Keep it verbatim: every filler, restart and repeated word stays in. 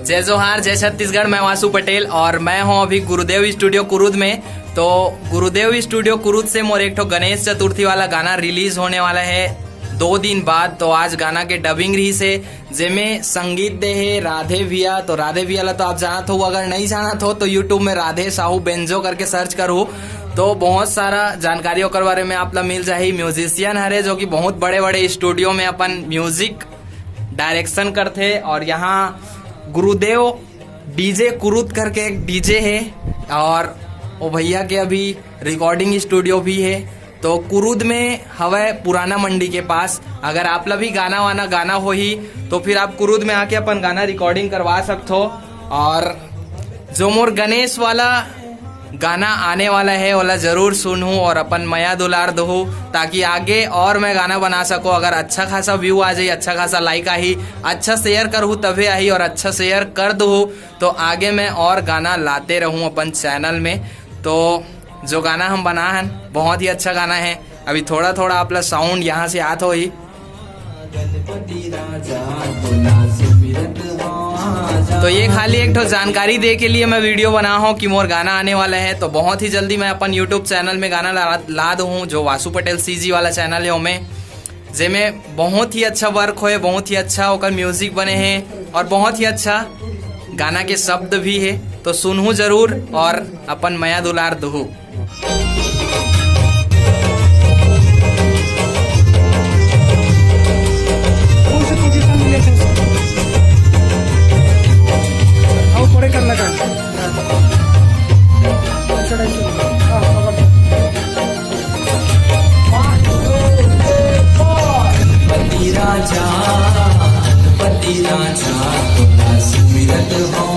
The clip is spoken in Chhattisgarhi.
जय जोहार, जय छत्तीसगढ़। मैं वासु पटेल और मैं हूँ अभी गुरुदेव स्टूडियो कुरुद में। तो गुरुदेव स्टूडियो कुरुद से मोर एक ठो गणेश चतुर्थी वाला गाना रिलीज होने वाला है दो दिन बाद। तो आज गाना के डबिंग रहिस हे, जेमे संगीत दे हे राधे भैया। तो राधे भैया ला तो आप जानत हो, अगर नहीं जानत हो तो YouTube में राधे साहू बेंजो करके सर्च करू, तो बहुत सारा जानकारी ओकर बारे में आप ला मिल जाही। म्यूजिशियन हरे, जो कि बहुत बड़े बड़े स्टूडियो में अपन म्यूजिक डायरेक्शन करथे। और यहाँ गुरुदेव डीजे कुरुद करके एक डीजे हे, और वो भैया के अभी रिकॉर्डिंग स्टूडियो भी हे। तो कुरुद में हवय, पुराना मंडी के पास। अगर आप ला भी गाना वाना गाना होही, तो फिर आप कुरुद में आके अपन गाना रिकॉर्डिंग करवा सकथो। और जो मोर गणेश वाला गाना आने वाला है, ओला जरूर सुनहू और अपन मया दुलार दहू, ताकि आगे और मैं गाना बना सको। अगर अच्छा खासा व्यू आ जाही, अच्छा खासा लाइक आही, अच्छा शेयर करहू तभे आही, और अच्छा शेयर कर दहू तो आगे मैं और गाना लाते रहूँ अपन चैनल में। तो जो गाना हम बना हन, बहुत ही अच्छा गाना है। अभी थोड़ा थोड़ा आप ला साउंड यहाँ से आत होही। तो ये खाली एक ठो जानकारी दे के लिए मैं वीडियो बना हूँ कि मोर गाना आने वाला है। तो बहुत ही जल्दी मैं अपन YouTube चैनल में गाना ला, ला दूँ, जो वासु पटेल सीजी वाला चैनल है, ओमे, जेमे बहुत ही अच्छा वर्क होए, बहुत ही अच्छा ओकर म्यूजिक बने हे और बहुत ही अच्छा गाना के शब्द भी हे। तो सुनहू जरूर और अपन मया दुलार दुहू। कौन से पोजीशन में लेते हैं? आओ, परे कर लगा। अच्छा, ऐसे। हाँ, पकड़। गणपति राजा, गणपति राजा, तोला सुमिरत हो।